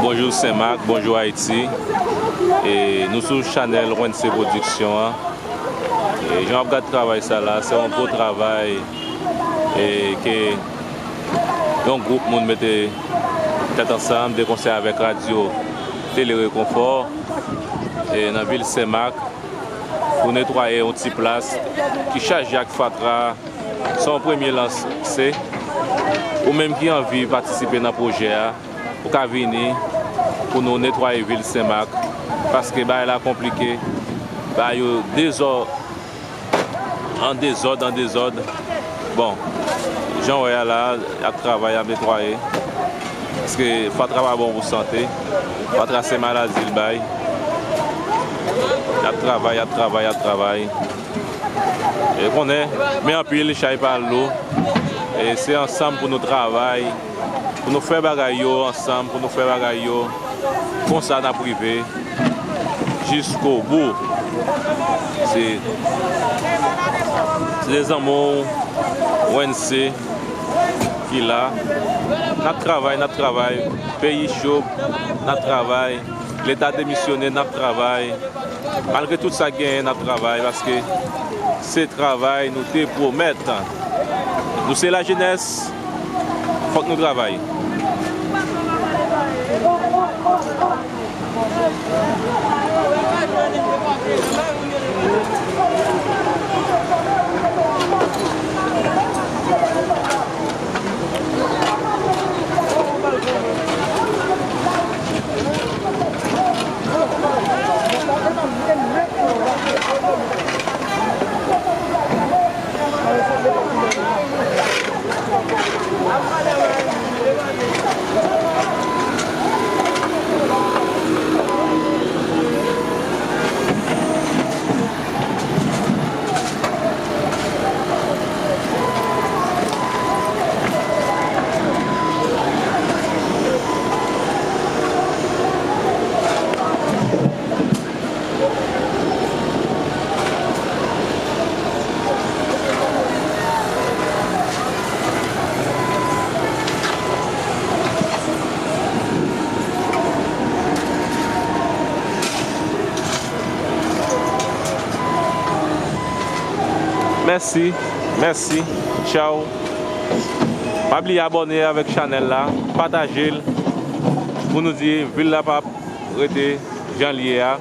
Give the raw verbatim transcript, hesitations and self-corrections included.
Bonjou Senmak, bonjou Ayiti. E nou sou chanèl Wense Pwodiksyon an. E jan w ap gad travay sa la, se yon gwo travay e ke yon gwoup moun mete tèt ansanm, de konsè avèk radyo Tele Rekonfò e nan vil Senmak pou netwaye yon ti plas ki chaje ak fatra. Se yon premye lanse. Ou menm ki anvi patisipe nan pwojè a, ou ka vini pou nou netwaye vil Senmak, paske bagay la konplike, bagay yo dezò-, an dezòd, an dezòd. Bon, jan w wè a la, y ap travay, y ap netwaye. Paske fatra pa bon pou sante. Fatra se maladi l bay. Y ap travay, y ap travay, y ap travay. E konnen, men anpil, chay pa lou. E se ansanm pou nou travay, pou nou fè bagay yo ansanm, pou nou fè bagay yo. Konsa n ap rive jiskobou. Se, se de zanmi w, Wense, ki la. N ap travay, n ap travay. Peyi cho, n ap travay. Leta demisyone, n ap travay. Malgre tout sa k genyen, n ap travay, paske se travay nou te pwomèt. Nou se lajenès, fòk nou travay. Mèsi, mèsi, tchaw. Pa bliye abòne avèk chanèl la, pataje l, pou nou di vil la p ap rete jan l ye a.